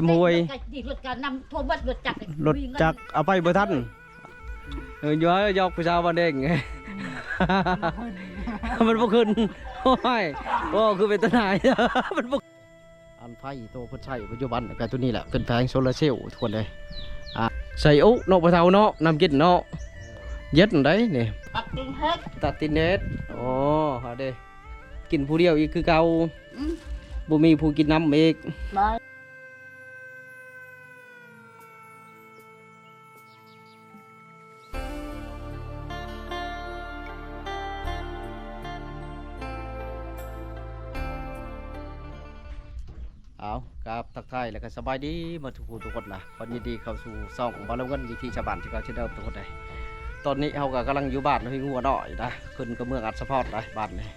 ມຫ້ວຍ ລົດກະນຳທົ່ວເບິດ ລົດຈັກ ລົດຈັກເອົາໄປບໍ່ທັນ. ເອີ ຢອກ ຢອກຜູ້ສາວບ້ານແດງ ມັນບໍ່ຂຶ້ນ. ໂອ້ຍ ໂອ້ ຄືເປັນຕາໜ່າຍ ມັນບໍ່ ອັນໄຟໂຕເພິ່ນໃຊ້ປັດຈຸບັນກະໂຕນີ້ແຫຼະ ເປັນແຜງໂຊລາເຊວທຸກຄົນເອີຍ. ອ່າ ໃສ່ ໂອ້ ເນາະ ພໍ່ເຖົ້າເນາະ ນ້ຳກິນເນາະ ເຢັນໄດ໋ນີ້ ຕັດຕິນເຮັດ ຕັດຕິນເຮັດ. ໂອ້ ເອົາເດ້ ກິນຜູ້ດຽວອີກຄືເກົ່າ. ອືມ ບໍ່ມີຜູ້ກິນນຳອີກ. ບໍ່ ເອົາ ກາບທັກທາຍ ແລ້ວກໍສະບາຍດີໝົດທຸກຜູ້ທຸກຄົນນະ. ຂໍຍິນດີເຂົ້າສູ່ຊ່ອງບ່າວລຳເງິນ ວິຖີຊາວບ້ານຄືເກົ່າເຊັ່ນເດີມທຸກຄົນເອີຍ. ຕອນນີ້ເຮົາກໍກຳລັງຢູ່ບ້ານຫ້ວຍງົວນ້ອຍນະ ຂຶ້ນກັບເມືອງອັດສະພອນໄດ໋ ບ້ານນີ້.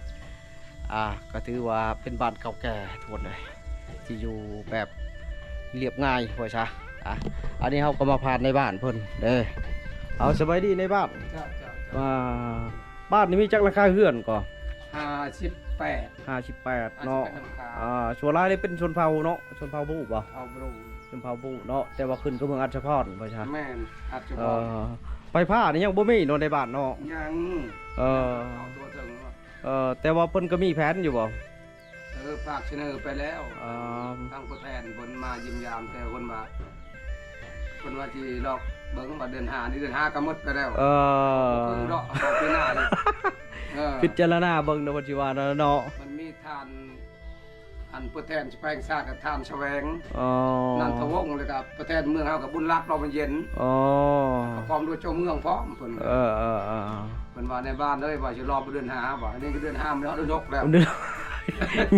ອ່າ ກໍຖືວ່າເປັນບ້ານເກົ່າແກ່ທຸກຄົນເອີຍ ທີ່ຢູ່ແບບລຽບງ່າຍວ່າຊະ. ອ່າ ອັນນີ້ເຮົາກໍມາຜ່ານໃນບ້ານເພິ່ນເດີ. ເອົາ ສະບາຍດີນາຍບ້ານ. ເຈົ້າ ເຈົ້າ ເຈົ້າ. ອ່າ ບ້ານນີ້ມີຈັກຫຼັງຄາເຮືອນກໍ? ຫ້າສິບແປດ ຫ້າສິບແປດເນາະ. ອ່າ ສ່ວນຫຼາຍເລີຍເປັນຊົນເຜົ່າເນາະ ຊົນເຜົ່າບູບໍ? ເຜົ່າບຣູ ຊົນເຜົ່າບູເນາະ ແຕ່ວ່າຂຶ້ນກັບເມືອງອັດສະພອນວ່າຊະ. ແມ່ນ ອັດສະພອນ. ເອີ ໄຟຟ້ານີ້ຍັງບໍ່ມີເນາະໃນບ້ານເນາະ? ຍັງ. ເອີ ເອົາຕົວເຖິງ. ເອີ ແຕ່ວ່າເພິ່ນກໍມີແຜນຢູ່ບໍ່? ເອີ ຝາກສະເໜີໄປແລ້ວ. ອ່າ ທາງຜູ້ແທນເພິ່ນມາຢ້ຽມຢາມ ແຕ່ເພິ່ນວ່າ ເພິ່ນວ່າຊິລອກເບິ່ງວ່າເດືອນຫ້ານີ້ ເດືອນຫ້າກໍໝົດໄປແລ້ວ. ເອີ ບໍ່ຄືດອກ ເອົາປີໜ້າອີກ. ເອີ ພິຈາລະນາເບິ່ງເນາະ ເພິ່ນຊິວ່ານັ້ນເນາະ. ມັນມີທ່ານ ອັນຜູ້ແທນສະພາແຫ່ງຊາດກັບທ່ານສະແຫວງ ອໍ ນັນທະວົງ ແລ້ວກໍຜູ້ແທນເມືອງເຮົາກັບບຸນລັດ ລອງມັນເຢັນ. ອໍ ກໍພ້ອມດ້ວຍເຈົ້າເມືອງພ້ອມເພິ່ນ. ເອີໆໆ ເພິ່ນວ່າໃນບ້ານເອີຍ ວ່າຊິລໍເດືອນຫ້າ ວ່ານີ້ກໍເດືອນຫ້າ ມັນຮອດເດືອນຫົກແລ້ວ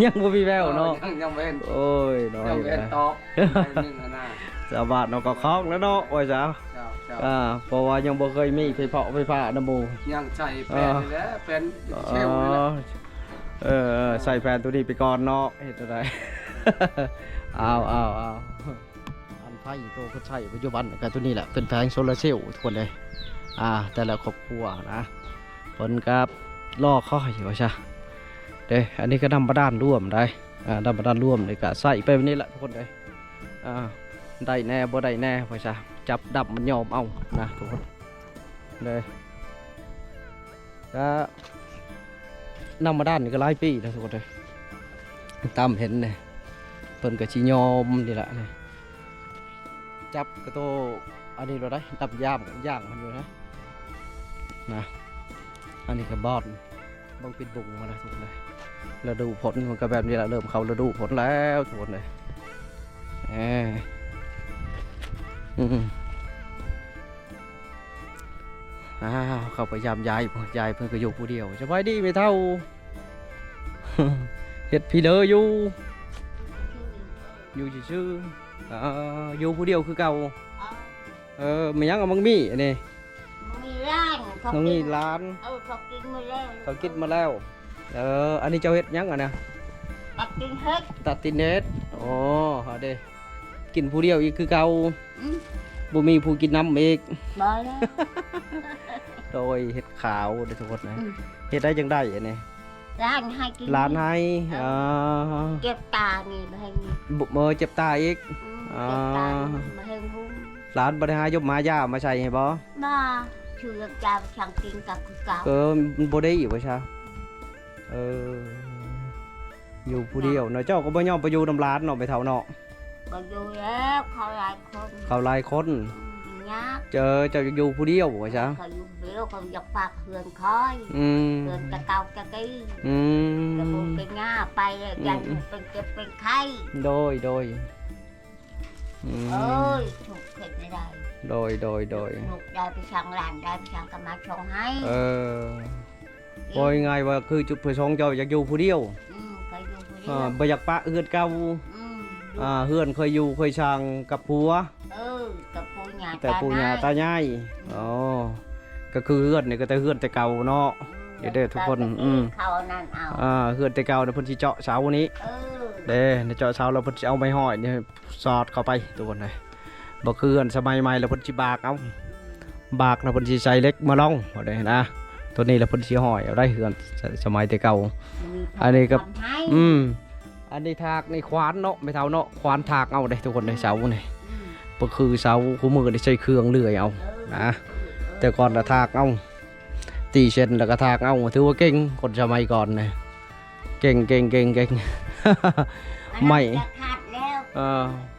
ຍັງບໍ່ມີແວວເນາະ. ເອີ ຍັງ ຍັງບໍ່ເຫັນ. ໂອ້ຍເນາະ ຍັງບໍ່ເຫັນຕອບໜຶ່ງຫັ້ນນະ. ຊາວບ້ານເຮົາກໍຄອງແລ້ວເນາະ ວ່າຊະ. ເຈົ້າ ເຈົ້າ. ອ່າ ເພາະວ່າຍັງບໍ່ເຄີຍມີໄຟຟ້າ ໄຟຟ້ານຳໝູ່ ຍັງໃຊ້ແຜ່ນນີ້ແຫຼະ ອ່າ ແຜ່ນເຊວນີ້ແຫຼະ. ອໍ ເອີໆ ໃຊ້ແຜ່ນໂຕນີ້ໄປກ່ອນເນາະ ເຮັດແນວໃດ. ເອົາໆໆ ອັນໄຟໂຕເພິ່ນໃຊ້ປັດຈຸບັນກະໂຕນີ້ແຫຼະ ເປັນແຜງໂຊລາເຊວທຸກຄົນເອີຍ. ອ່າ ແຕ່ລະຄອບຄົວນະ ເພິ່ນກໍລໍຄອຍວ່າຊະເດ້. ອັນນີ້ກໍນ້ຳບາດານລວມໄດ໋. ອ່າ ນ້ຳບາດານລວມນີ້ກໍໃຊ້ໄປແບບນີ້ແຫຼະທຸກຄົນເອີຍ. ອ່າ ໄດ້ແດ່ບໍ່ໄດ້ແດ່ວ່າຊະ ຈັບດັບມັນຍອມເອົານະທຸກຄົນເດີ. ກະນ້ຳບາດານນີ້ກໍຫຼາຍປີແລ້ວທຸກຄົນເດີ ຕາມເຫັນນີ້ ເພິ່ນກໍຊິຍອມນີ້ລະນີ້. ຈັບກະໂຕອັນນີ້ໂລດໄດ໋ ດັບຢາມ ຢ່າງມັນຢູ່ນະ ນະ. ອັນນີ້ກໍບ່ອນ ເບິ່ງປິດບຸງມາແລ້ວທຸກຄົນເອີຍ. ລະດູຝົນມັນກໍແບບນີ້ລະ ເລີ່ມເຂົ້າລະດູຝົນແລ້ວທຸກຄົນເອີຍ. ເອີ ອືມ ອ້າວ ເຂົ້າໄປຢາມຍາຍ ຍາຍເພິ່ນກໍຢູ່ຜູ້ດຽວ. ສະບາຍດີແມ່ເຖົ້າ. ເຮັດພີເລີຢູ່ ຢູ່ຊື່ໆ. ເອີ ຢູ່ຜູ້ດຽວຄືເກົ່າ. ເອີ ແມ່ນຫຍັງເອົາໝາກມີ້ອັນນີ້? ມີຫຼານ ນ້ອງມີຫຼານ. ເອີ ເຂົາກິນໝົດແລ້ວ ເຂົາກິນໝົດແລ້ວ. ເອີ ອັນນີ້ເຈົ້າເຮັດຫຍັງອັນນະ? ຕັດຕິນເຫັດ ຕັດຕິນເຫັດ. ໂອ້ ເອົາເດ້ ກິນຜູ້ດຽວອີກຄືເກົ່າ. ອືມ ບໍ່ມີຜູ້ກິນນຳອີກ. ບໍ່ແລ້ວ. ໂດຍ ເຫັດຂາວເດ້ທຸກຄົນນະ. ອືມ ເຮັດໄດ້ຈັ່ງໃດອັນນີ້? ຫຼານໃຫ້ກິນ ຫຼານໃຫ້. ເອີ ເອີ ເຈັບຕານີ້ບໍ່ໃຫ້ ບໍ່ ເອີ ເຈັບຕາອີກ. ອືມ ເອີ ເຈັບຕານີ້ບໍ່ໃຫ້ຫຸ່ງ. ຫຼານບໍ່ໄດ້ຫາຍົມຫາຢາມາໃສ່ໃຫ້ບໍ່? ບໍ່ ຊື່ຢາມຊ່າງກິນກໍຄືເກົ່າ. ເອີ ມັນບໍ່ໄດ້ອີກວ່າຊະ. ເອີ ຢູ່ຜູ້ດຽວເນາະ. ເຈົ້າກໍບໍ່ຍອມໄປຢູ່ນຳຫຼານເນາະ ແມ່ເຖົ້າເນາະ. ບໍ່ຢູ່ແລ້ວ ເຂົາຫຼາຍຄົນ ເຂົາຫຼາຍຄົນ. ອືມ ຍາກ. ເຈົ້າ ເຈົ້າຢາກຢູ່ຜູ້ດຽວວ່າຊະ. ເຂົາຢູ່ຜູ້ດຽວ ເຂົາຢາກພັກເຮືອນຂ້ອຍ. ອືມ ເຮືອນແຕ່ເກົ່າແຕ່ກີ້. ອືມ ແຕ່ບໍ່ເປັນຫຍັງ ໄປແລ້ວ ອືມ ຢ້ານເປັນເຈັບເປັນໄຂ້. ໂດຍ ໂດຍ. ອືມ ໂອ້ຍ ທຸກເຮັດໄດ້. ໂດຍ ໂດຍ ໂດຍ. ລູກໄດ້ໄປຊ່າງ ຫຼານໄດ້ໄປຊ່າງກໍມາສົ່ງໃຫ້. ເອີ ເອີ ເວົ້າງ່າຍໆວ່າ ຄືຈຸດປະສົງເຈົ້າຢາກຢູ່ຜູ້ດຽວ. ອືມ ຂ້ອຍຢູ່ຜູ້ດຽວ. ອ່າ ບໍ່ຢາກປະເຮືອນເກົ່າ. ອືມ ອ່າ ເຮືອນເຄີຍຢູ່ເຄີຍສ້າງກັບຜົວ. ເອີ ກັບປູ່ຍ່າ ແຕ່ປູ່ຍ່າຕາຍາຍ. ອໍ ກໍຄືເຮືອນນີ້ກໍແຕ່ເຮືອນແຕ່ເກົ່າເນາະ. ອືມ ເດ້ໆ ທຸກຄົນ. ອືມ ເຂົານັ້ນເອົາ ອ່າ ເຮືອນແຕ່ເກົ່ານະ ເພິ່ນຊິເຈາະເສົານີ້. ເອີ ເດ້ ເຈາະເສົາແລ້ວເພິ່ນຊິເອົາໄມ້ຫ້ອຍນີ້ ສອດເຂົ້າໄປທຸກຄົນເອີຍ. ບໍ່ຄືເຮືອນສະໄໝໃໝ່ແລ້ວເພິ່ນຊິບາກເອົາ ບາກແລ້ວເພິ່ນຊິໃສ່ເຫຼັກມາລອງ ວ່າໄດ້ນະ. ໂຕນີ້ແລ້ວເພິ່ນຊິຫ້ອຍເອົາໄດ້ ເຮືອນສະໄໝແຕ່ເກົ່າ. ອັນນີ້ກໍ ອືມ ເ ອັນນີ້ຖາກ ນີ້ຂວານເນາະ ແມ່ເຖົ້າເນາະ ຂວານຖາກເອົາເດ້ທຸກຄົນເດ້ ເສົານີ້. ອືມ ບໍ່ຄືເສົາຄູ່ມື້ນີ້ໃຊ້ເຄື່ອງເລື່ອຍເອົາ ເອີ ນະ ເອີ ແຕ່ກ່ອນລະຖາກເອົາ ຕີເຊັ່ນແລ້ວກໍຖາກເອົາ. ຖືວ່າເກັ່ງ ຄົນສະໄໝກ່ອນນີ້ ເກັ່ງ ເກັ່ງ ເກັ່ງ ເກັ່ງ ໄມ້ ມັນຈະຂາດແລ້ວ ເອີ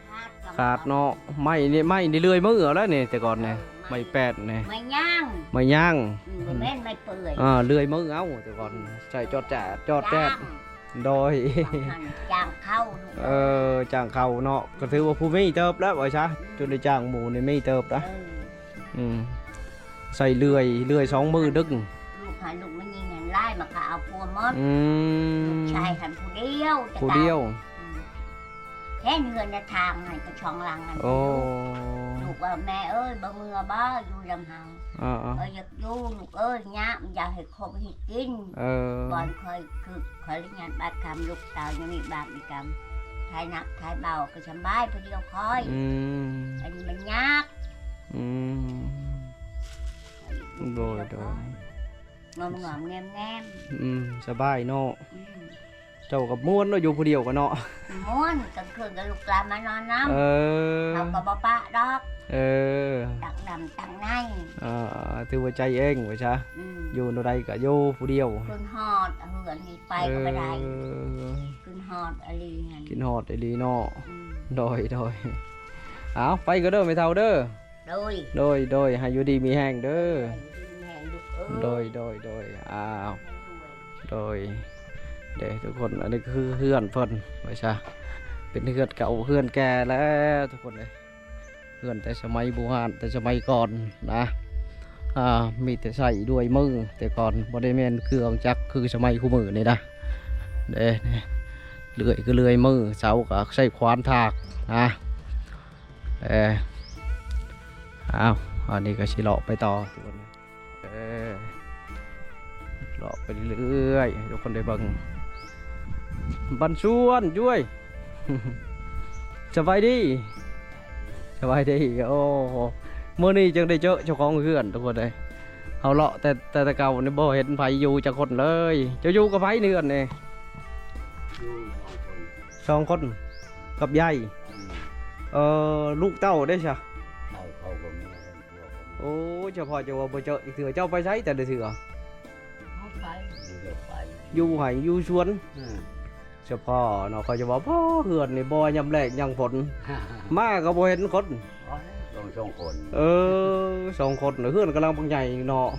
ຂາດ ຂາດເນາະ. ໄມ້ນີ້ ໄມ້ນີ້ເລື່ອຍມືເອົາແລ້ວນີ້ ແຕ່ກ່ອນນີ້ ເອີ ໄມ້ ໄມ້ແປ້ນນີ້ ໄມ້ຍາງ ໄມ້ຍາງ ອືມ ບໍ່ແມ່ນໄມ້ເປື່ອຍ ເອີ ເລື່ອຍມືເອົາ ແຕ່ກ່ອນ ອືມ ໃຊ້ຈອດແຈດ ຈອດແຈດ ຈ້າງ ໂດຍ ຈ້າງເຂົ້າ ເອີ ຈ້າງເຂົ້າເນາະ ກໍຖືວ່າຜູ້ມີເຕີບແລ້ວວ່າຊະ ອືມ ຈົນໄດ້ຈ້າງໝູ່ນີ້ມີເຕີບນະ ເອີ ອືມ ໃຊ້ເລື່ອຍ ເລື່ອຍສອງມືດຶງ ລູກໃຫ້ລູກມາຍິງຫັ້ນຫຼາຍ ມັນກໍເອົາຜົວໝົດ ອືມ ລູກຊາຍຫັ້ນຜູ້ດຽວ ຜູ້ດຽວ ອືມ ເຫັນເຮືອນໃນທາງຫັ້ນກໍຊ່ອງຫຼັງຫັ້ນ ໂອ້ ລູກວ່າ ແມ່ເອີຍ ບໍ່ເມືອບໍ່ ຢູ່ນຳເຮົາ ເອີ ເອີ ຢາກຢູ່ ລູກເອີຍ ຍາກ ຢາກໃຫ້ຄົບເຮັດກິນ ເອີ ບ່ອນຂ້ອຍຄື ຂ້ອຍລະຍາດບາດຄຳ ລູກເຕົ້າຍັງມີບາດມີກຳ ຖ່າຍໜັກຖ່າຍເບົາກໍສຳບາຍຜູ້ດຽວຂ້ອຍ ອືມ ອັນນີ້ມັນຍາກ ອືມ ໂດຍ ໂດຍ ງອມໆແງມໆ ອືມ ສະບາຍເນາະ ອືມ ເຈົ້າກໍມ່ວນເນາະ ຢູ່ຜູ້ດຽວກໍເນາະ ມ່ວນ ກາງຄືນກໍລູກຫຼານມານອນນຳ ເອີ ເຮົາກໍບໍ່ປະດອກ ເອີ ຕັກນ້ຳຕັກໃນ ເອີ ຖືວ່າໃຈເອງວ່າຊະ ອືມ ຢູ່ແນວໃດກໍຢູ່ຜູ້ດຽວ ຂຶ້ນຮອດເຮືອນນີ້ໄປກໍບໍ່ໄດ້ ເອີ ຂຶ້ນຮອດອີ່ຫຼີຫັ້ນ ຂຶ້ນຮອດອີ່ຫຼີເນາະ ອືມ ໂດຍ ໂດຍ ເອົາ ໄປກໍເດີແມ່ເຖົ້າເດີ ໂດຍ ໂດຍ ໂດຍ ໃຫ້ຢູ່ດີມີແຮງເດີ ໃຫ້ຢູ່ດີມີແຮງລູກເອີຍ ໂດຍ ໂດຍ ໂດຍ ອ້າວ ໂດຍ ເດ້ທຸກຄົນ ອັນນີ້ຄືເຮືອນເພິ່ນວ່າຊະ ເປັນເຮືອນເກົ່າເຮືອນແກ່ແລ້ວທຸກຄົນເອີຍ ເຮືອນແຕ່ສະໄໝບູຮານ ແຕ່ສະໄໝກ່ອນນະ ອ່າ ມີແຕ່ໃຊ້ດ້ວຍມື ແຕ່ກ່ອນບໍ່ໄດ້ແມ່ນເຄື່ອງຈັກຄືສະໄໝຄູ່ມື້ນີ້ນະ ເດ້ ເລື່ອຍກໍເລື່ອຍມື ເສົາກໍໃຊ້ຂວານຖາກນະ. ເອີ ອ້າວ ອັນນີ້ກໍຊິເລາະໄປຕໍ່ທຸກຄົນ ເອີ ເລາະໄປເລື້ອຍໆ ໃຫ້ທຸກຄົນໄດ້ເບິ່ງ ບັນຊວນ ຈຸ້ຍ ສະບາຍດີ ສະບາຍດີ ໂອ້ ມື້ນີ້ຈຶ່ງໄດ້ເຈີເຈົ້າຂອງເຮືອນທຸກຄົນເອີຍ ເຮົາເລາະແຕ່ ແຕ່ ແຕ່ເກົ່ານີ້ບໍ່ເຫັນໃຜຢູ່ຈັກຄົນເລີຍ ເຈົ້າຢູ່ກັບໃຜໃນເຮືອນນີ້? ຢູ່ສອງຄົນ ສອງຄົນ ກັບຍາຍ ອືມ ເອີ ລູກເຕົ້າເດ້ຊະ? ເຂົາ ເຂົາກໍມີຄົວ ໂອ້ ສະເພາະເຈົ້າວ່າບໍ່ເຈີອີກເທື່ອ ເຈົ້າໄປໃສແຕ່ລະເທື່ອ? ເຮົາໄປ ຢູ່ໄຮ່ຢູ່ສວນ ອືມ ສະເພາະເນາະ ເຂົາຈະວ່າ ໂອ້ ເຮືອນນີ້ບໍ່ຍາມແລ້ງຍາມຝົນ ມາກໍບໍ່ເຫັນຄົນ ໂອ້ຍ ສອງ ສອງຄົນ ເອີ ສອງຄົນ ເຮືອນກຳລັງບັກໃຫຍ່ເນາະ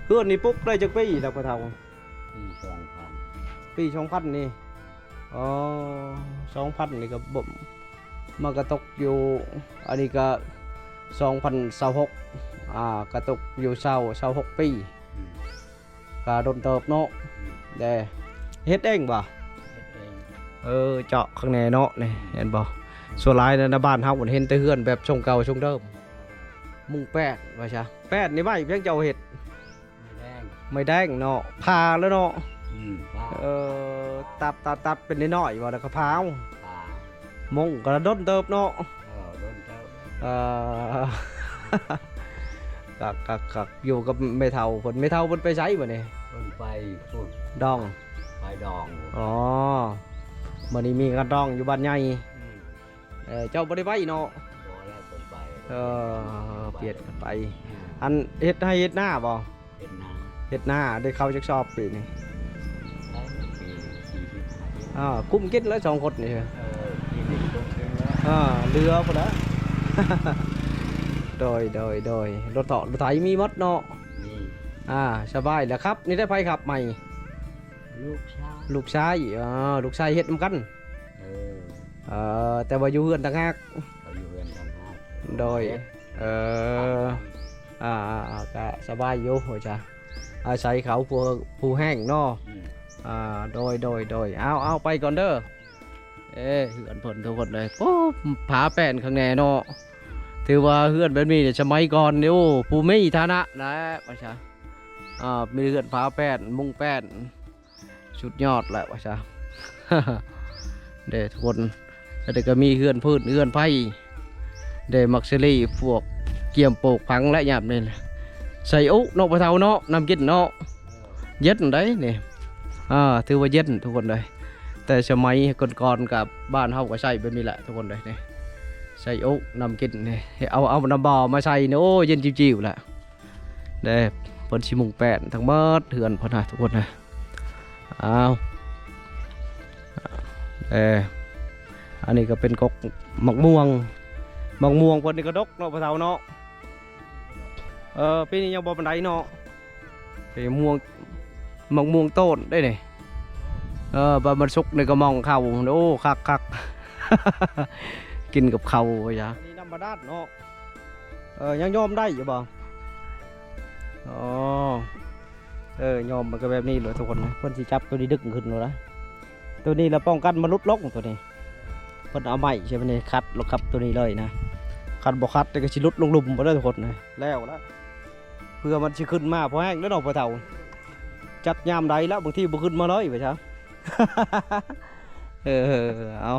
ເຮືອນນີ້ປຸກໄດ້ຈັກປີແລ້ວພໍ່ເຖົ້າ? ປີສອງພັນ ປີສອງພັນນີ້ ອໍ ສອງພັນນີ້ກໍບໍ່ ມັນກໍຕົກຢູ່ ອັນນີ້ກໍສອງພັນຊາວຫົກ ອ່າ ກໍຕົກຢູ່ຊາວ ຊາວຫົກປີ ອືມ ກໍດົນເຕີບເນາະ ອືມ ແດ່ ເຮັດເອງບໍ່? ເຮັດເອງ ເອີ ເຈາະຂ້າງໃນເນາະ ນີ້ ອືມ ເຫັນບໍ່? ສ່ວນຫຼາຍໃນບ້ານເຮົາເຫັນແຕ່ເຮືອນແບບຊົງເກົ່າຊົງເດີມ ມຸງແປ້ນວ່າຊະ ແປ້ນນີ້ໄມ້ພຽງເຈົ້າເຮັດ ໄມ້ແດງ ໄມ້ແດງເນາະ ຜ່າແລ້ວເນາະ ອືມ ຜ່າ ເອີ ຕັດ ຕັດ ຕັດເປັນນ້ອຍໆ ວ່າແລ້ວກໍຜ່າເອົາ ຜ່າ ມຸງກໍດົນເຕີບເນາະ ເອີ ດົນເຕີບ ເອີ ຄັກໆໆ ຢູ່ກັບແມ່ເຖົ້າເພິ່ນ ແມ່ເຖົ້າເພິ່ນໄປໃສບັດນີ້? ເພິ່ນໄປພຸ້ນ ດອງ ໄປດອງ ອໍ ບັດນີ້ມີງານດອງຢູ່ບ້ານໃຫຍ່ ອືມ ເອີ ເຈົ້າບໍ່ໄດ້ໄປເນາະ? ບໍ່ແລ້ວ ເພິ່ນໄປ ເອີ ປ່ຽນກັນໄປ ອືມ ອັນເຮັດໄຮ່ເຮັດນາບໍ່? ເຮັດນາ ເຮັດນາ ໄດ້ເຂົ້າຈັກຊອບປີນີ້? ໄດ້ປີສີ່ສິບ ອ່າ ກຸ້ມກິນແລ້ວສອງຄົນນີ້ ເອີ ສີ່ສິບກຸ້ມກິນແລ້ວ ອ່າ ເຫຼືອພຸ້ນລະ ໂດຍ ໂດຍ ໂດຍ ລົດເຖາະລົດໄຖມີໝົດເນາະ? ມີ ອ່າ ສະບາຍແລ້ວ ຂັບນີ້ໄດ້ໃຜຂັບໃໝ່? ລູກຊາຍ ລູກຊາຍ ອໍ ລູກຊາຍເຮັດນຳກັນ ເອີ ເອີ ແຕ່ວ່າຢູ່ເຮືອນຕ່າງຫາກ ເຂົາຢູ່ເຮືອນຕ່າງຫາກ ໂດຍ ເອີ ອ່າໆໆ ກະສະບາຍຢູ່ ໂຫ ຈ້ະ ອາໄສເຂົາຜູ້ ຜູ້ແຮງເນາະ ອືມ ອ່າ ໂດຍ ໂດຍ ໂດຍ ເອົາ ເອົາ ໄປກ່ອນເດີ ເອີ ເຮືອນເພິ່ນທຸກຄົນເອີຍ ໂອ້ ຝາແປ້ນຂ້າງແນ່ເນາະ ຖືວ່າເຮືອນແບບນີ້ສະໄໝກ່ອນນີ້ ໂອ້ ຜູ້ມີຖານະແຫຼະ ວ່າຊະ ອ່າ ມີເຮືອນຝາແປ້ນ ມຸງແປ້ນ ສຸດຍອດແຫຼະວ່າຊະ ເດ້ທຸກຄົນ ແລ້ວກໍມີເຮືອນພື້ນເຮືອນໄຟ ເດ້ ມັກສລີ ພວກກຽມໂປກຝັງ ແລະ ຍາມນີ້ ໃສ່ອຸເນາະ ພໍ່ເຖົ້າເນາະ ນ້ຳກິນເນາະ ເຢັນໄດ໋ນີ້ ອ່າ ຖືວ່າເຢັນທຸກຄົນເອີຍ ແຕ່ສະໄໝກ່ອນໆ ກັບບ້ານເຮົາກໍໃຊ້ແບບນີ້ແຫຼະທຸກຄົນເດ້ ນີ້ ໃສ່ໂອກນຳກິນນີ້ ເອົາ ເອົານ້ຳບໍ່ມາໃສ່ນີ້ ໂອ້ ເຢັນຈິ້ວໆ ແຫຼະເດ້. ເພິ່ນຊິມຸງແປ້ນທັງໝົດເຮືອນເພິ່ນນະທຸກຄົນນະ. ອ້າວ ເອີ ອັນນີ້ກໍເປັນກົກໝາກມ່ວງ ໝາກມ່ວງເພິ່ນນີ້ກໍດົກເນາະ ພໍ່ເຖົ້າເນາະ. ເອີ ປີນີ້ຍັງບໍ່ປານໃດເນາະ ເອີ ມ່ວງ ໝາກມ່ວງໂຕນເດ້ນີ້. ເອີ ບາດມັນສຸກນີ້ກໍໝ່ອງເຂົ້າ ໂອ້ ຄັກໆ ກິນກັບເຂົ້າວ່າຊະ. ອັນນີ້ນ້ຳບາດານເນາະ. ເອີ ຍັງຍອມໄດ້ຢູ່ບໍ່? ອໍ ເອີ ຍອມ ມັນກໍແບບນີ້ແຫຼະທຸກຄົນນະ. ເພິ່ນຊິຈັບໂຕນີ້ດຶງຂຶ້ນໂລດນະ ໂຕນີ້ລະປ້ອງກັນມັນຫຼຸດລົງ ໂຕນີ້ ເພິ່ນເອົາໄມ້ໃສ່ມັນນີ້ ຂັດລົງກັບໂຕນີ້ເລີຍນະ. ຄັນບໍ່ຂັດນີ້ກໍຊິຫຼຸດລົງລຸ່ມເບິດເດີທຸກຄົນນະ. ແລ້ວລະ ເພື່ອມັນຊິຂຶ້ນມາພໍແຮງເດີເນາະ ພໍ່ເຖົ້າ. ຈັກຍາມໃດລະ ບາງທີບໍ່ຂຶ້ນມາເລີຍວ່າຊະ. ເອີ ເອົາ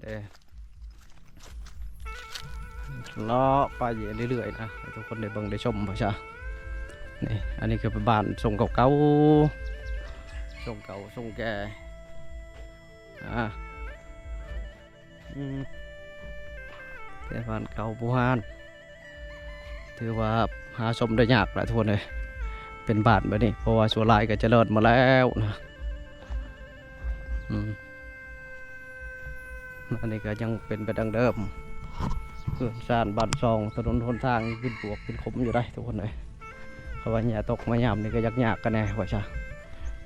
ເດ້ ເລາະໄປເລື້ອຍໆ ນະ ໃຫ້ທຸກຄົນໄດ້ເບິ່ງໄດ້ຊົມວ່າຊະ. ນີ້ ອັນນີ້ຄືເປັນບ້ານຊົງເກົ່າໆ ຊົງເກົ່າຊົງແກ່ ອ່າ ອືມ ແຕ່ບ້ານເກົ່າບູຮານ ຖືວ່າຫາຊົມໄດ້ຍາກແຫຼະທຸກຄົນເອີຍ ເປັນບ້ານແບບນີ້ ເພາະວ່າສ່ວນຫຼາຍກໍຈະເລີນມາແລ້ວນະ. ອືມ ອັນນີ້ກໍຍັງເປັນໄປດັ່ງເດີມ ເຮືອນຊານບ້ານຊ່ອງ ຖະໜົນຫົນທາງ ເປັນບວກເປັນຂຸມຢູ່ໄດ໋ທຸກຄົນເອີຍ. ເພາະວ່າຫຍ້າຕົກມາຍາມນີ້ກໍຍາກໆ ກັນແດ່ວ່າຊະ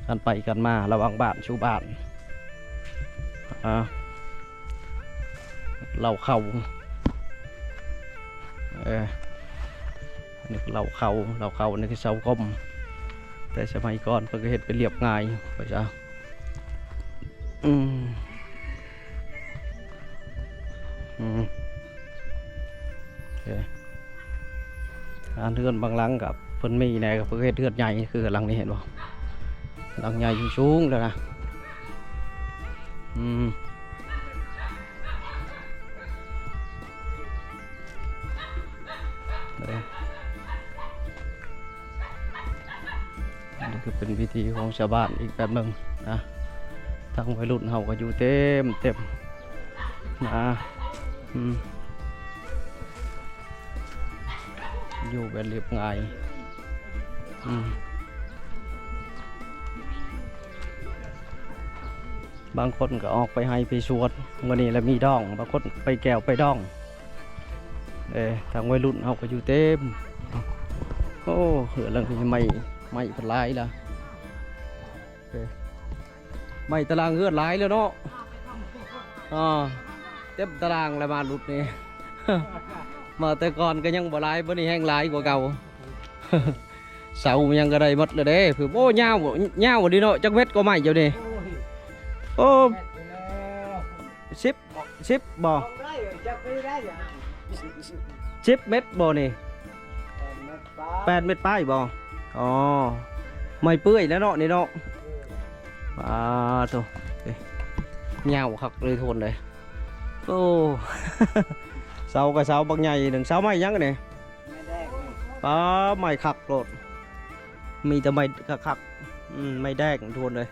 ການໄປການມາລະຫວ່າງບ້ານສູ່ບ້ານ. ອ່າ ເລົ້າເຂົ້າ ເອີ ອັນນີ້ເລົ້າເຂົ້າ ເລົ້າເຂົ້າ ອັນນີ້ຄືເສົາກົມ ແຕ່ສະໄໝກ່ອນເພິ່ນກໍເຮັດເປັນລຽບງ່າຍວ່າຊະ. ອືມ ອືມ ໂອເຄ ເຮືອນບາງຫຼັງກໍເພິ່ນມີແດ່ ກໍເພິ່ນເຮັດເຮືອນໃຫຍ່ຄືຫຼັງນີ້ ເຫັນບໍ່ ຫຼັງໃຫຍ່ສູງໆ ແລ້ວນະ. ອືມ ເອີ ອັນນີ້ກໍເປັນວິຖີຂອງຊາວບ້ານອີກແບບໜຶ່ງນະ. ທັງໄວລຸ້ນເຮົາກໍຢູ່ເຕັມໆ ນະ ອືມ ຢູ່ແບບລຽບງ່າຍ ອືມ ບາງຄົນກໍອອກໄປໄຮ່ໄປສວນ ມື້ນີ້ລະມີດອງ ບາງຄົນໄປແກ່ວໄປດອງ. ເອີ ທາງໄວລຸ້ນເຮົາກໍຢູ່ເຕັມ. ໂອ້ ເຮືອນຫຼັງນີ້ໄມ້ ໄມ້ເພິ່ນຫຼາຍລະ ເອີ ໄມ້ຕາລາງເຮືອນຫຼາຍແລ້ວເນາະ. ອ່າ ເຕັມຕາລາງແລ້ວ ມາລຸດນີ້ ມາແຕ່ກ່ອນກໍຍັງບໍ່ຫຼາຍ ບັດນີ້ແຮ່ງຫຼາຍກວ່າເກົ່າ. ເສົາຫຍັງກໍໄດ້ໝົດແລ້ວເດ້. ໂອ້ ຍາວ ຍາວດີເນາະ. ຈັກເມັດກໍໄມ້ເຈົ້ານີ້? ໂອ້ ສິບ ສິບບໍ່? ສິບເມັດບໍ່ນີ້? ແປດເມັດປາຍບໍ່? ອໍ ໄມ້ເປື່ອຍແລ້ວເນາະນີ້ເນາະ. ອ່າ ໂທ້ ຍາວຄັກເລີຍທຸກຄົນເອີຍ. ໂອ້ ເສົາກໍເສົາບັກໃຫຍ່ໜຶ່ງ. ເສົາໄມ້ຫຍັງນີ້? ປາ ໄມ້ຄັກໂລດ ມີແຕ່ໄມ້ຄັກໆ. ອືມ ໄມ້ແດງທຸກຄົນເອີຍ.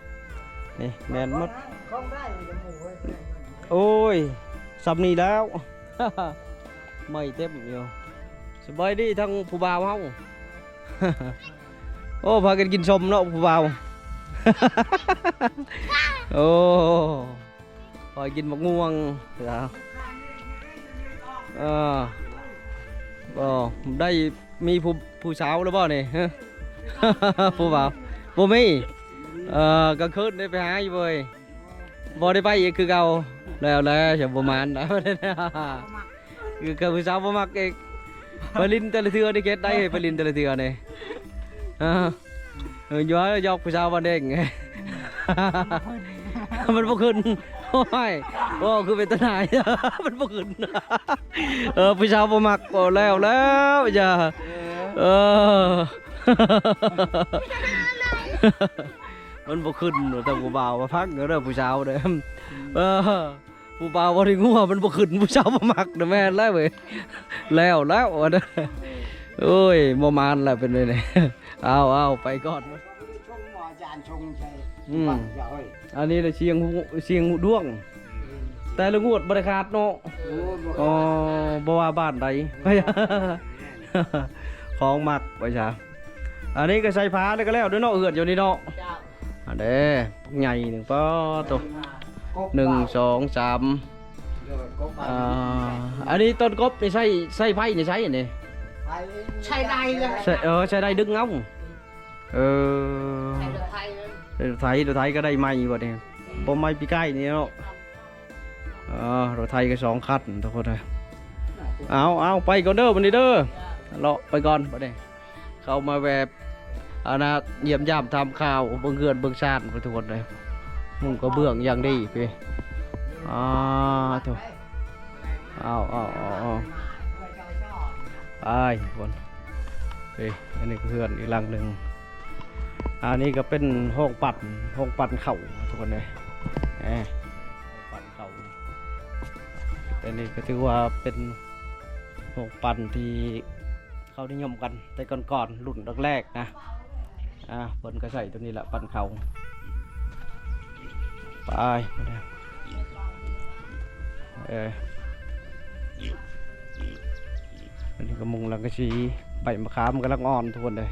ນີ້ແມ່ນໝົດ. ໂອ້ຍ ສ່ຳນີ້ແລ້ວ ໄມ້ເຕັມຢູ່. ສະບາຍດີທັງຜູ້ບ່າວເຮົາ. ໂອ້ ພາກັນກິນສົ້ມເນາະຜູ້ບ່າວ. ໂອ້ ຂ້ອຍກິນໝາກມ່ວງ. ເອີ ບໍ່ໄດ້ມີຜູ້ ຜູ້ສາວແລ້ວບໍ່ນີ້? ຮະ ຜູ້ບ່າວບໍ່ມີ. ເອີ ກາງຄືນໄດ້ໄປຫາຢູ່ເວີຍ? ບໍ່ໄດ້ໄປອີກຄືເກົ່າ. ແລ້ວແຫຼະ ຈະບໍ່ມານນະ. ຄືກັບຜູ້ສາວບໍ່ມັກອີກ. ໄປຫຼິ້ນແຕ່ລະເທື່ອນີ້ເຮັດໄດ້ ໄປຫຼິ້ນແຕ່ລະເທື່ອນີ້. ຮະ ເອີ ຢອກ ຢອກຜູ້ສາວບ້ານເອງ ມັນບໍ່ຂຶ້ນ. ໂອ້ຍ ໂອ້ ຄືເປັນຕາໜ່າຍ ມັນບໍ່ຂຶ້ນ. ເອີ ຜູ້ສາວບໍ່ມັກ. ໂອ້ ແລ້ວ ແລ້ວ ຢ່າ ເອີ ມັນບໍ່ຂຶ້ນ. ແຕ່ຜູ້ບ່າວວ່າພັງເດີ ຜູ້ສາວເດີ. ເອີ ຜູ້ບ່າວບໍ່ໄດ້ງົວ ມັນບໍ່ຂຶ້ນ ຜູ້ສາວບໍ່ມັກນະ. ແມ່ນແລ້ວເວີຍ ແລ້ວ ແລ້ວ. ໂອ້ຍ ບໍ່ມານແລ້ວເປັນແນວນີ້. ເອົາ ເອົາ ໄປກ່ອນ. ຊົງໝໍ ອາຈານຊົງໃສ່ ອືມ ບ້ານເຈົ້າເອີຍ ອັນນີ້ລະຊຽງຫູ ຊຽງຫູດວງ ອືມ ແຕ່ລະງວດບໍ່ໄດ້ຂາດເນາະ. ໂອ້ ບໍ່ຂາດ ອໍ ບໍ່ວ່າບ້ານໃດ ຂອງມັກໄປຊະ. ອັນນີ້ກໍໃສ່ຝາແລ້ວກໍແລ້ວເດີເນາະ ເຮືອນຢູ່ນີ້ເນາະ. ເຈົ້າ ອັນເດ້ ໃຫຍ່ໜຶ່ງ ປາໂຕ ກົບ ໜຶ່ງ ສອງ ສາມ ໂດຍ ກົບ ອ່າ ອັນນີ້ຕົ້ນກົບນີ້ໃຊ້ ໃຊ້ໄຟນີ້ໃຊ້ອັນນີ້ ໃຊ້ໄດ້ເລີຍ ໃຊ້ ເອີ ໃຊ້ໄດ້ດຶງເອົາ. ເອີ ໃຊ້ລົດໄຖ ລົດໄຖ ລົດໄຖກໍໄດ້ໃໝ່ບັດນີ້ ບໍ່ໃໝ່ປີກາຍນີ້ເນາະ. ເອີ ລົດໄຖກໍສອງຄັນທຸກຄົນເອີຍ. ເອົາ ເອົາ ໄປກ່ອນເດີບັດນີ້ເດີ ເລາະໄປກ່ອນບັດນີ້ ເຂົ້າມາແວ່ ອັນນ່າ ຢ້ຽມຢາມຖາມຂ່າວ ເບິ່ງເຮືອນເບິ່ງຊານພຸ້ນ ທຸກຄົນເອີຍ. ມຸງກະເບື້ອງຢ່າງດີພີ້ ອາ ໂທ້ ເອົາ ເອົາ ເອົາ ເອົາ ໄປທຸກຄົນ. ເອີ ອັນນີ້ກໍເຮືອນອີກຫຼັງໜຶ່ງ ອັນນີ້ກໍເປັນໂຮງປັ່ນ ໂຮງປັ່ນເຂົ້າທຸກຄົນເອີຍ ແໝ ໂຮງປັ່ນເຂົ້າ. ອັນນີ້ກໍຖືວ່າເປັນໂຮງປັ່ນທີ່ ເຂົານິຍົມກັນແຕ່ກ່ອນໆ ລຸ້ນແລກໆ ນະ ອ່າ ເພິ່ນກໍໃຊ້ໂຕນີ້ລະ ປັ່ນເຂົ້າ ໄປ ເອີ ອັນນີ້ກໍມຸງສັງກະສີ ໃບມະຂາມກຳລັງອ່ອນທຸກຄົນເອີຍ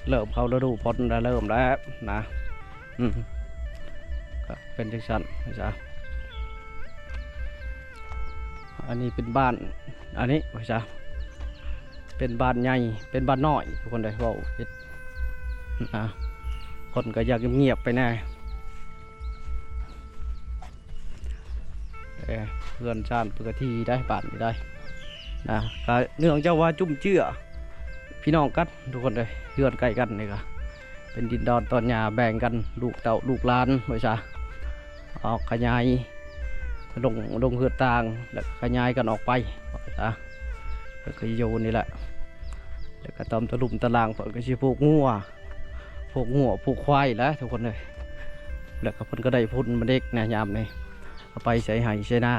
ເລີ່ມເຂົ້າລະດູຝົນແລ້ວ ເລີ່ມແລ້ວນະ. ອືມ ກໍເປັນຈັ່ງຊັ້ນຊະ. ອັນນີ້ເປັນບ້ານ ອັນນີ້ວ່າຊະ ເປັນບ້ານໃຫຍ່ ເປັນບ້ານນ້ອຍ ທຸກຄົນເດ້ ເວົ້າຜິດນະ ຄົນກໍຢາກງຽບໆ ໄປແດ່. ເອີ ເຮືອນຊານເພິ່ນກໍຖີ່ໄດ໋ ບ້ານນີ້ໄດ໋ນະ ກະເນື່ອງຈາກວ່າຈຸ້ມເຈື້ອພີ່ນ້ອງກັນທຸກຄົນເອີຍ ເຮືອນໃກ້ກັນນີ້ກະເປັນດິນດອນຕອນຫຍ້າແບ່ງກັນ ລູກເຕົ້າລູກຫຼານໄວ້ຊະ ອອກຂະຫຍາຍລົງ ລົງເຮືອນຕ່າງ ແລ້ວຂະຫຍາຍກັນອອກໄປວ່າຊະ ແລ້ວກໍຢູ່ນີ້ແຫຼະ ແລ້ວກໍຕາມຕະລຸ່ມຕະລ່າງເພິ່ນກໍຊິຜູກງົວ ຜູກງົວຜູກຄວາຍແຫຼະທຸກຄົນເອີຍ ແລ້ວກໍເພິ່ນກໍໄດ້ພຸ້ນມາເດັກນະ ຍາມນີ້ເອົາໄປໃສ່ໄຮ່ໃສ່ນາ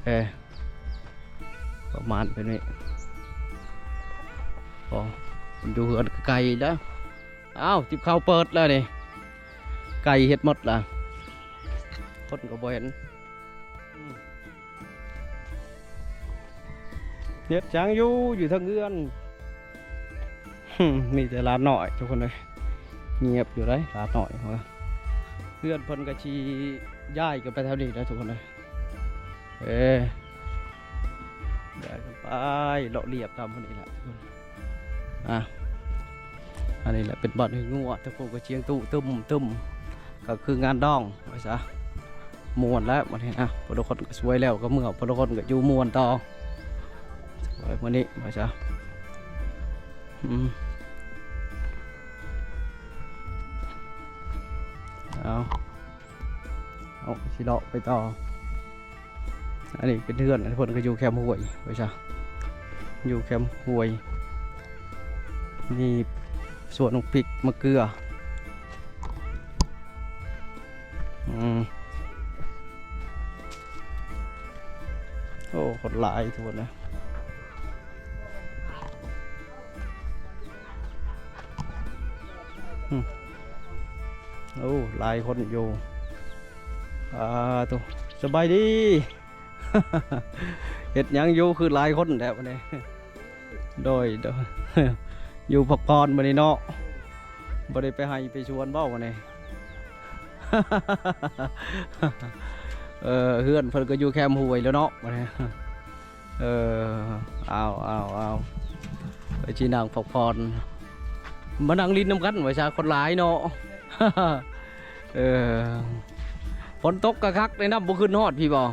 ເອີ ປະມານແບບນີ້. ໂອ້ ຢູ່ເຮືອນກໍໄກແລ້ວ ອ້າວ ຕິບເຂົ້າເປີດແລ້ວນີ້ ໄກ່ເຮັດໝົດລະ ຄົນກໍບໍ່ເຫັນ. ເຮັດຫຍັງຢູ່ ຢູ່ເທິງເຮືອນ ມີແຕ່ຫຼານນ້ອຍທຸກຄົນເອີຍ ງຽບຢູ່ເດ້ຫຼານນ້ອຍ ເຮືອນເພິ່ນກໍຊິຍ້າຍກັນໄປແຖວນີ້ແຫຼະທຸກຄົນເອີຍ. ເອີ ຍ້າຍກັນໄປ ເລາະລຽບຕາມພຸ້ນນີ້ແຫຼະທຸກຄົນ. ອ່າ ອັນນີ້ແຫຼະເປັນບ່ອນໃຫ້ງົວ ທາງພຸ້ນກໍສຽງຕູ້ຕຶ້ມໆ ກໍຄືງານດອງວ່າຊະ ມ່ວນແລ້ວມື້ນີ້ນະ ຜູ້ລາງຄົນກໍສວຍແລ້ວກໍເມືອ ຜູ້ລາງຄົນກໍຢູ່ມ່ວນຕໍ່ ສວຍມື້ນີ້ວ່າຊະ. ອືມ ເອົາ ເຮົາກໍຊິເລາະໄປຕໍ່. ອັນນີ້ເປັນເຮືອນ ອັນເພິ່ນກໍຢູ່ແຄມຫ້ວຍໄປຊະ ຢູ່ແຄມຫ້ວຍ ມີສວນບັກພິກ ໝາກເກືອ ອືມ ໂອ້ ຄົນຫຼາຍທຸກຄົນເອີຍ. ອືມ ໂອ້ ຫຼາຍຄົນຢູ່ ອ່າ ໂຕ ສະບາຍດີ ເຮັດຫຍັງຢູ່ ຄືຫຼາຍຄົນແທ້ມື້ນີ້? ໂດຍ ໂດຍ ຢູ່ພັກຜ່ອນມື້ນີ້ເນາະ ບໍ່ໄດ້ໄປໄຮ່ໄປສວນບໍ່ມື້ນີ້? ເອີ ເຮືອນເພິ່ນກໍຢູ່ແຄມຫ້ວຍແລ້ວເນາະມື້ນີ້. ເອີ ເອົາ ເອົາ ເອົາ ໄປຊິນັ່ງພັກຜ່ອນ ມານັ່ງຫຼິ້ນນຳກັນວ່າຊະ ຄົນຫຼາຍເນາະ. ເອີ ຝົນຕົກກະຄັກ ໄດ້ນ້ຳບໍ່ຂຶ້ນຮອດພີ້ບໍ່?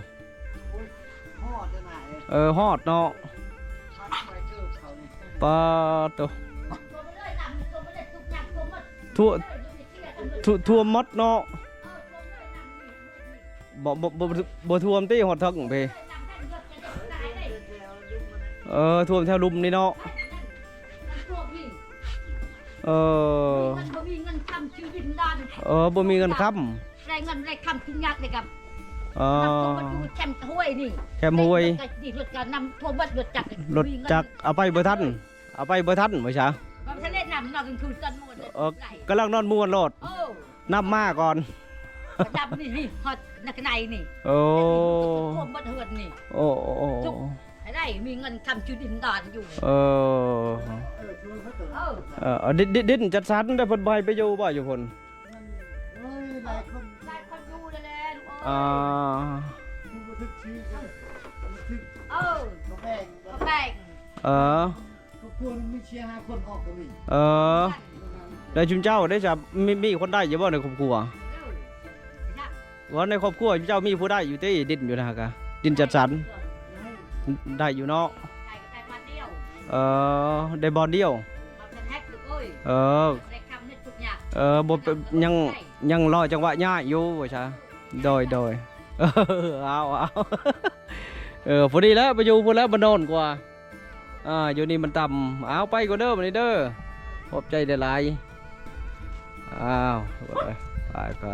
ຮອດເດີນາຍ ເອີ ຮອດເນາະ ຮອດໄປເກີບເຂົານີ້ ປາໂຕ ທົ່ວ ທົ່ວ ຖ້ວມໝົດເນາະ. ບໍ່ ບໍ່ ບໍ່ ບໍ່ຖ້ວມຕິ ຮອດເທິງພີ້? ເອີ ຖ້ວມແຖວລຸ່ມນີ້ເນາະ. ເອີ ມັນບໍ່ມີເງິນຄ້ຳຊື້ດິນດອນ ເອີ ບໍ່ມີເງິນຄ້ຳ ໄດ້ເງິນໄດ້ຄ້ຳກິນຍາກເດ້ກັບ ເອີ ນ້ຳຖ້ວມມັນຢູ່ແຄມຫ້ວຍນີ້ ແຄມຫ້ວຍ ລົດກະດີ ລົດກະນ້ຳຖ້ວມເບິດ ລົດຈັກ ລົດຈັກເອົາໄປບໍ່ທັນ ເອົາໄປບໍ່ທັນ ບໍ່ຊະ ມັນທະເລນ້ຳນອກກາງຄືນຕອນໝົດເລີຍ. ເອີ ກຳລັງນອນມ່ວນໂລດ ເອີ ນຳມາກ່ອນ ນຳນີ້ ນີ້ ຮອດໃນ ໃນນີ້ ໂອ້ ກວມເບິດເຮືອນນີ້ ໂອ້ ໂອ້ ໃຫ້ໄດ້ມີເງິນຄ້ຳຈຸດິນດອນຢູ່ ເອີ ເອີ ເອີ ດິນ ດິນ ດິນຈັດສັນ ແຕ່ເພິ່ນບໍ່ໃຫ້ໄປຢູ່ບໍ່ ຢູ່ພຸ້ນ? ໂອ້ຍ ຫຼາຍຄົນ ຫຼາຍຄົນຢູ່ແລ້ວແຫຼະລູກເອີຍ ອ່າ ບໍ່ຖືກຊື່ ບໍ່ຖືກ ເອີ ບໍ່ແບ່ງ ບໍ່ແບ່ງ ເອີ ຄອບຄົວມັນມີສີ່ຫ້າຄົນອອກກໍມີ ເອີ ແລ້ວຊຸມເຈົ້າໄດ້ຈະ ມີ ມີຄົນໄດ້ຢູ່ບໍ່ໃນຄອບຄົວ? ເອີ ວ່າໃນຄອບຄົວເຈົ້າມີຜູ້ໄດ້ຢູ່ຕິ ດິນຢູ່ນະກະ ດິນຈັດສັນ ໄດ້ຢູ່ເນາະ ໄດ້ ໄດ້ບ້ານດຽວ ເອີ ໄດ້ບ່ອນດຽວ ເອີ ເອີ ບໍ່ເປັນຫຍັງ ຍັງລໍຈັງຫວະຍ້າຍຢູ່ວ່າຊະ ໂດຍ ໂດຍ ເອີ ເອົາ ເອົາ ເອີ ພໍດີແລ້ວ ໄປຢູ່ພຸ້ນແລ້ວ ມັນນອນກວ່າ ອ່າ ຢູ່ນີ້ມັນຕ່ຳ ເອົາ ໄປກ່ອນເດີ ບັດນີ້ເດີ ຂອບໃຈຫຼາຍໆ ອ້າວ ໄປ ໄປ